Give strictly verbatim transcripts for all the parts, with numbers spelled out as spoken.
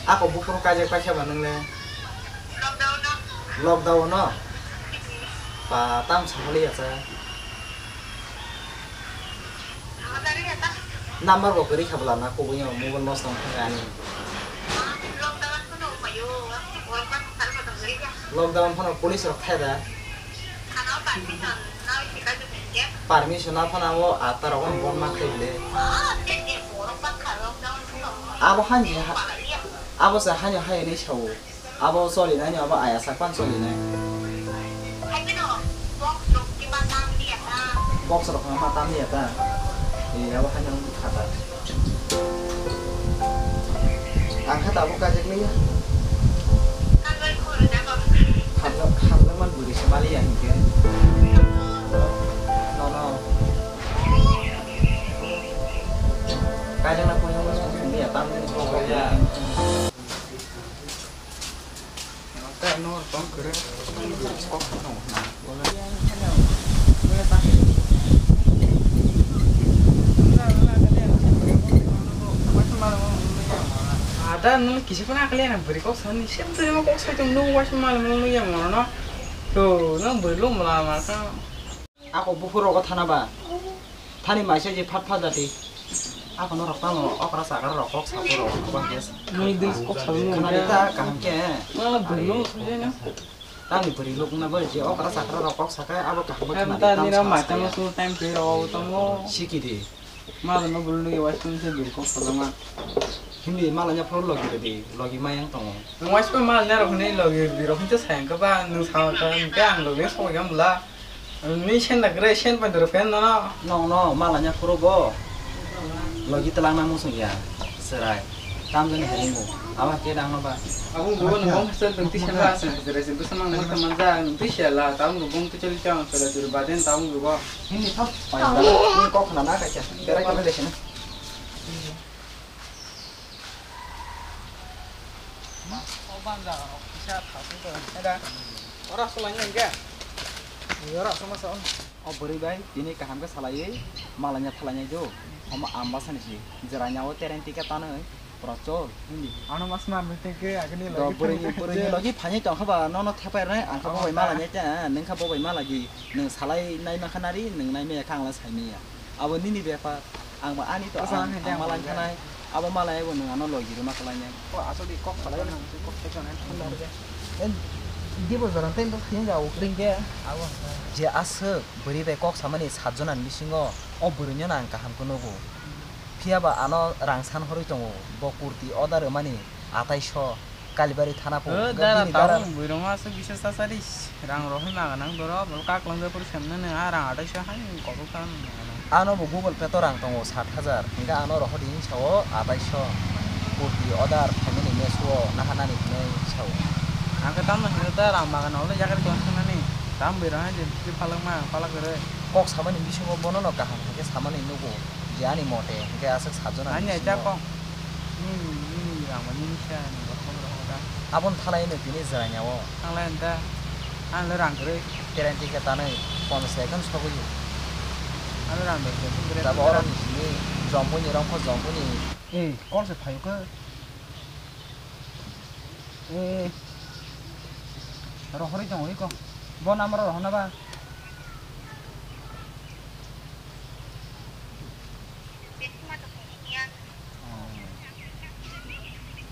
Ako buphuru kaijak paikha ba nwngle? Lockdown no? Lockdown no? Pa, tamo saphaliya cha. Number bo kwrwi kha bwla na kubui o mobile nosto wng thangkha ani. Lockdown phano police rok thai da. Permission na phano abo ata rok no bon ma khai bwle. Abo hani ha-, abo se hani hai ni sao. Abo choli nai ni abo aya sak pan choli nai. Box rok ma tam ya ta. E abo hai nang khata. Ang kha tabuk kajak liya. Hamjak, hamjak man bwrwi se mali ya hinkhe. No, no. Kajak na punya mas punya ya tam ni ko ya. Ada nung kisi pun akli anak beri kok sani sem tu ma kok sai tung nung was mal nung nung yang mono. Tu nung beri lu mala maka. Ako buphur rogo thana ba. Thani maisa je phat phat jati. Ako norok tamo okra chakra rok kok sapo rok kok ges. Nui dil kok sapo nung. Khna de ta kaham khe. Mala beri lu sujai na. Tani beri lu kuna beri je okra chakra rok kok sakai abo kaham khe. Em khna ta de tam nira sa mata sa ya. Musu time pe ro tamo. Siki di. Mala no bulu nui was tung se beri kok sapo ma. Hindi mala nya phone logi de di logi ma yang tongo. Nung was pe mala nya rok ni logi di rok ni sayang ka ba nung sa ka ang logi so yang bula. Ni sen da gre sen pa dro pen no no. No, no, mala nya phuru bo. Logi telang na musung ya. Serai. Tam jani hari mu. Awa ke dang no ba. Abung bo no bong sen dong ti sen ba sen jere sen to samang ma ta man ja nung ti sen la tam go bong ti chali chang sera juru ba den tam go bo. Hini thap. Ni kok na na ka cha. Serai ke de sen. Ora sulai nengke. Ora sama sa. O bwrwi bai tini kaham khe salaiwi malanya thalainai do. Omo ambasani si jwrainao terenti khe tanwi pura chol hindi. Ano mas ma meeting khe agini Do logi bwrwini, bwrwini logi phani tongkha ba nono thepai rwnai ang kha bo bai malanya ta nung kha bo bai malagi nung salai nai mankha nari nung nai maya kha ang la sai maya. Abo nini bepar. Ang ba ani to ang, ang malai khanai. Abo malai bo nung ano logi rwma kwlainai. O aswk di kok salai nang kok khe chonai thanda rwgwi. Dibo jora tei bo thini ja ukring khe. Abo je aswk bwrwi bai kok samani sat jona ni bisingo o bwrwino ang kaham khe nugo. Phiya ba ano rang san horwi tongo. Bo kurti order rwmani atai so. Kalibari thana po. O, hwnkhe dara bini dara tabuk bwrwma aswk bisa sasari rang rohorna gwnang borok, bwlwk kaklwng jepuru semnani a rang atai so hai kokol ta nang. Ano bo Google Pay to rang tongo sat hajar, hwnkhe ano rohordi hinwi sao atai so. Kurti order phaimani meso naharnani hinwi sao. Ang khe tamno hino da rang bagan olo yakarwi tong sanani. Tam bwrwma je palakma palak kwrwi. Kok samani bisingo bonono kaham hwnkhe samani nugo je ani mote hwnkhe aswk sat jona ani bisingo. Acha kok. Nini, nini rang ba nini khe ani borok borok da. Aboni thalai no tini jwrainao. Thanglai da. Ang le rang kwrwi. Terenti khe tanwi ponchash ekhan sogwi. Ang le rang bai khe. Tabuk oro ni simi jomboni rongkho jomboni. Eh, kol se phaio khe. Eh. Rohorwi tongo iko. Bo number rohorna ba.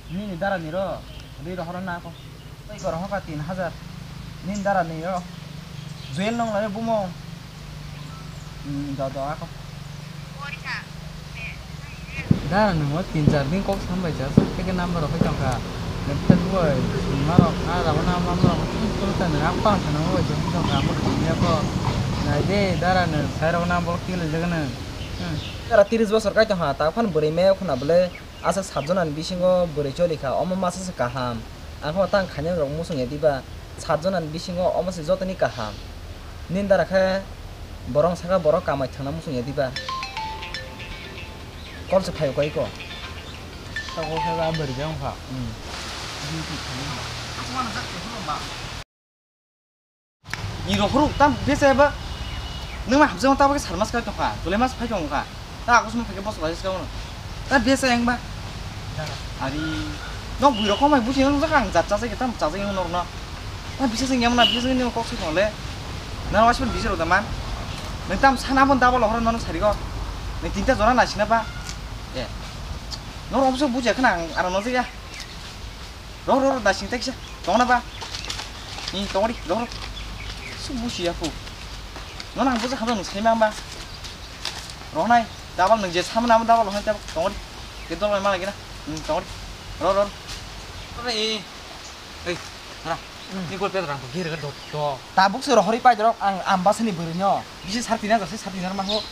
Nini dara ni ro, ri rohor na ako. Oi ko rohor ka tin hajar. Nini dara ni ro. Joel nong lai bumo. Hmm, do do ako. Dara ni mo tin char din kok sambai cha, so ke number rok tong kha. Nang Facebook bai, ma rok, a rok na ma rok, tun tun ta nang apa sa nang bai jong tong kha, mo tin ya ko. Na de dara ni sai rok na bol kile jagana. Hmm. Tara tris bosor kai tongkha, ta phan bwrwi me khuna bwle aswk sat jona ni bisingo bwrwi choli kha, omo masa se kaham. Ang khe tang khainai rok muchung ya diba, sat jona ni bisingo omo se jotoni kaham. Nini dara khe borok saka borok kamai thangna muchung ya diba. Kol se phaio kai ko. Tako khe ba bwrwi jong kha. Hmm. Ni rohoruk tam bese ba. Nung ma hamjang ta ba sarmas ka tongkha. Tole mas phai tongkha. Ta aku sum phai ke bos ba jiska uno. Ta bese ang ba. Ari. Nok bui rok komai busi nang jak ang jat chajak tam chajak nang norno. Na bisa sing yamna bisa sing kok sing le. Na wasi bisa rok da man. Nang tam sana bon double horo nono sari go. Nang tinta jora na sina ba. Eh. Nor obso buja khna ang aro no ya. Ro ro ro da sing teksa. Tong na ba. Ni tong ri ro ro. Su busi ya fu. No nang buja kham nang sai ma ba. Ro nai double nang je sama na double hoi ta tong ri. Ke dol ma lagi na. Hmm, tong ri. Ro ro. Ro ni. Ei, hara. Hmm. Ni gol pedra ko gir ga dot to. Tabuk se rohori pai dorok ang ambasani bwrwi no. Bisi sar tin hajar se sar tin hajar ma ho.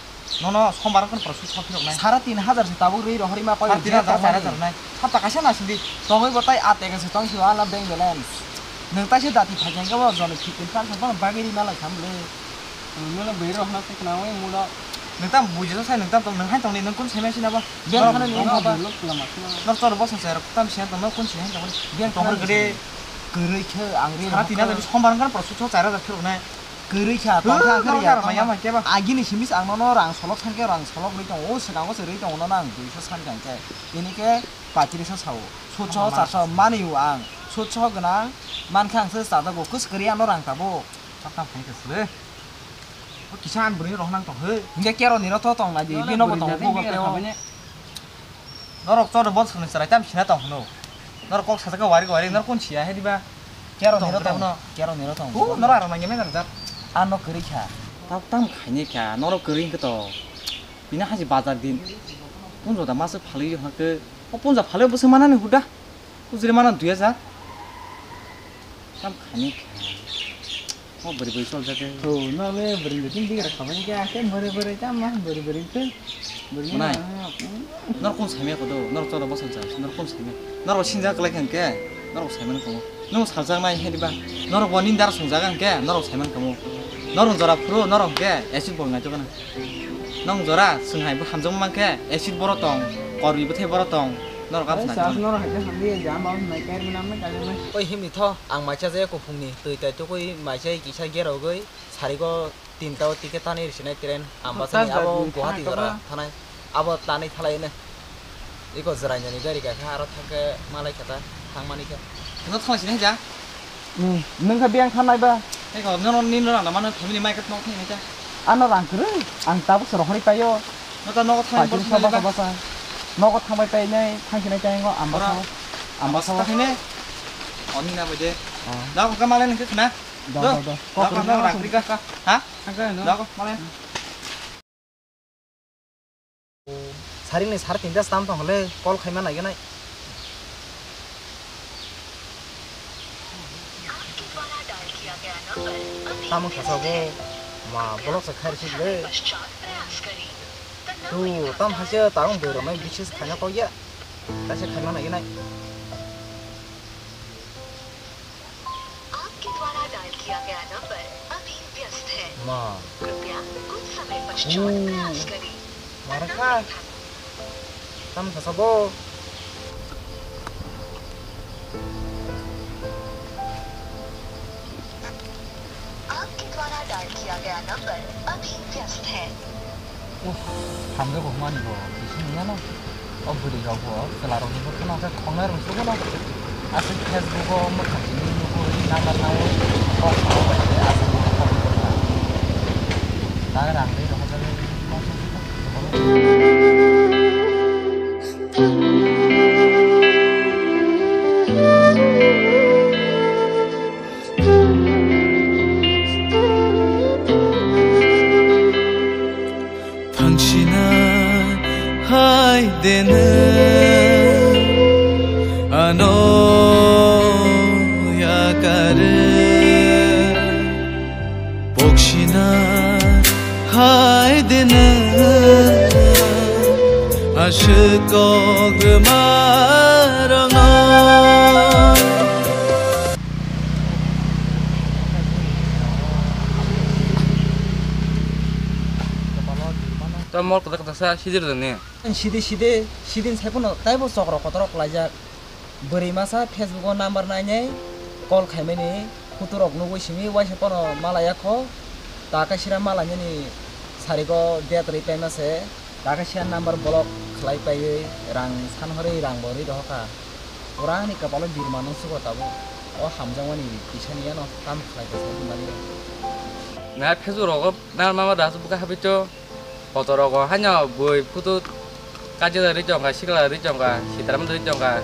Nono sombar kan prosu sar tin nai. Sara tin hajar se tabuk rwi rohori ma pai. Sar tin hajar, sar hajar nai. Hapta kaisa na sindi. Tongwi bo tai a tega se tong si ala bank balance. Nang tai se dati phai jang ga bo joni fifteen percent bagiri ma lai kham le. Nwng no bwrwi rok no sukna oi mulo. Nwng tam buji sai nwng tam tong nwng hai tongni nwng kun seme sina ba. Beng khana ni ba. Nor chor bosong sai rok tam siya tong nwng kun seme tong. Beng tong khana gede. Kwrwi khe ang ri. Sara tina da sombar kan prosu cho chara da khirok nai. Kwrwi kha tong kha khari ya. Maya ma keba. Agini simis ang no rang solok sangke rang solok rwi tong o swkang o se rwi tong no nang duiso san kang khe. Ini khe patirisa sao. Sutso charso mani o ang. Sutso gwnang man kha ang se chada go kus kwrwi ano rang tabo. Chakam phai khe sle. O kisa an bwrwi rohor nang tong he. Hingke kero ni ro to tong na di, bino bo tong bugo teo. Norok choro bol swnwi chwrai tam sina tong hwno. Norok kok sajak wari wari norok kun siya he diba. Kero ni ro tong, kero ni ro tong. O norok arang nang yemai nang jak. Ano kwrwi kha. Tab tam khaini kha, norok kwrwi hwnkhe to. Bini haji bazar din. Punjo da masuk phalwi hwnkhe. O punjo phalwi bwswk manani huda. Ujure mana dui hajar. Tam khani kha. Mo bwrwi bwrwi chol jagwi. To, no le bwrwi bwrwi tin digra khamani kya, ke bwrwi bwrwi tam ma, bwrwi bwrwi tin. Bwrwi ma. Nor kun saimya kodo, nor choro bosong cha, nor kun saimya. Nor sinja klai khan ke, nor saimani komo. Nung saljak nai he diba. Nor bo nindar song jaga hwnkhe, nor saimani komo. Nor jora phuru, nor hwnkhe, acid bol ngai to kana. Nong jora, chwng hai bo hamjakma mankhe, acid boro tong, korwi bwthai boro tong, norok abo swnai. Norok hai khe hamli ya, jam babo nai kair mwnam nai kair mwnam. Oi himni tho, ang maisa je kuphungni twi tai tukui maisa kisa gerogwi sarigo tinta o ticket tani rwsinai train Ambasani abo Guwahati jora thanai abo tanwi thalai ne. Iko jwrainani gari kakha aro thangkhe malai khe ta thangmani khe. No thangsinai ja. Hmm, nung kha biyang thanai ba? Eko, nono nini rang da mano family mai kat nok thani ta. Ano rang kwrwi, ang tabuk se rohorwi paio. No ta nogo thani bor thani ba. Basa. Nogo thangbai painai, thangsinai ta ngo, ambasa. Ambasa. Thangsinai. Oni na bede. Da ko kamalai nung khna. Da da da. Ko no rang kwrwi ka. Ha? Da ko malai. Sarini sar tinta stam tong hole call khaima naigenai. Tamo khasabo ma block se khairi sik le. Tu tam haise taung boi romai bisis khaina kok ya. Kaise khaima naigenai. आपके द्वारा डायल किया गया नंबर अभी व्यस्त है। Ma. कृपया कुछ समय पश्चात प्रयास करें। Marakha. Tam khasabo. आपके द्वारा डायल किया गया नंबर अभी व्यस्त है। Uff, hamjago hwnmani bo, bising niyano. O bwrwi rok bo, chwla rok ni bo kheno khe khongnai rwng sugo no. Aswk Facebook o mwkhang simi nugwi nana nai, kok sawi bai khe aswk kok wngkha. Nang rang ri rohorjagwi kok sawi kok. Thangsina hai dene ano yakare. Boksina hai dene aswk kok rwma rwngno. Ta mol kwtak kwtak sa sijir dani. Sidi sidi sidin sai phano taibo chokro kotorok laijak. Bwrwi masa Facebook o number nainai call khaimani photo rok nugwi simi waisa phano malaya kho. Ta kaisira malainani sarigo date rwi paima se. Ta kaisira number block khlai paiwi rang san horwi rang bo rwi rohokha. Pura ani kapalo birma nung sugo tabuk. O hamjakmani kisani yano tam khlai khe sai mani. Na Facebook rogo na mama da su buka habito. Photo rogo haino bui photo kajila ri chongka, sikla ri chongka, sitaram ri chongka.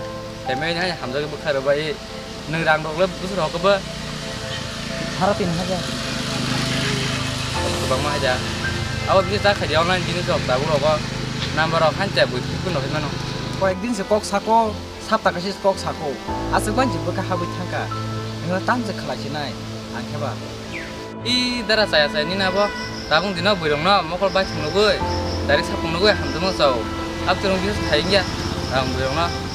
Teme haino hamjak bukha robai. Nung rang rok le busur hokba. Haro tin hajar. Bangma hajar. Abo bini ta khaidi online jinis rok tabuk rogo. Number rok haino bui photo no himano. Koyek din se kok sako. Sapta kaisa kok sako, aswk mansi bwkha habwi thangkha, nwngno tamo se khlai sinai, ang khe ba. I dara chaya chaya nini abo, tabung dino bwrwngno mokol bai thwngnugwi, direct saphungnugwi hamjakma chao, abchwrwng bisa thai wngya, ang bwrwngno.